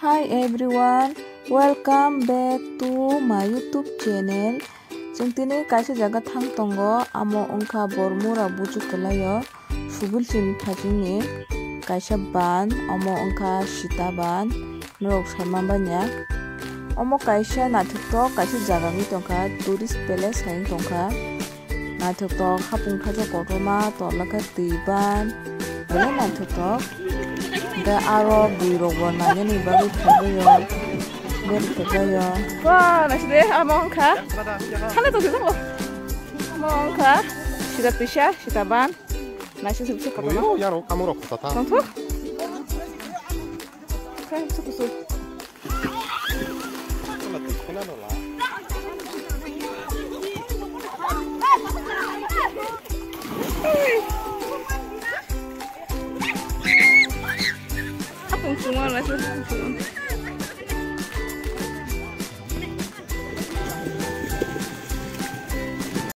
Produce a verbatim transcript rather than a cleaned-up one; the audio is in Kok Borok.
Hi everyone, welcome back to my YouTube channel. Chwng tini kaisa jaga thang tongo, amo wngkha Bormura Buchu Kwlaio, Subilchini phaichingni kaisa ban, omo wngkha Sita ban, norok sai manbanya. Omo kaisa naithoktok kaisa jaga wngwi tongkha, tourist place hai wng tongkha. Naithoktok hapung thaijak kotorma, tola khe twi ban, belai naithoktok. Tei aro bwrwi rok bo nainani bagwi thangwi o, beri thangwi o. Wah, naiside, amo wngkha. Thale to thangwi o. Amo wngkha. Sita twisa, sita ban. Naiside, naiside kotorma. Oyo, yaro, kamung rok khotha tha. Tongtho. Khe, suku, suku. Hapung chungo, naiside, hapung chungo.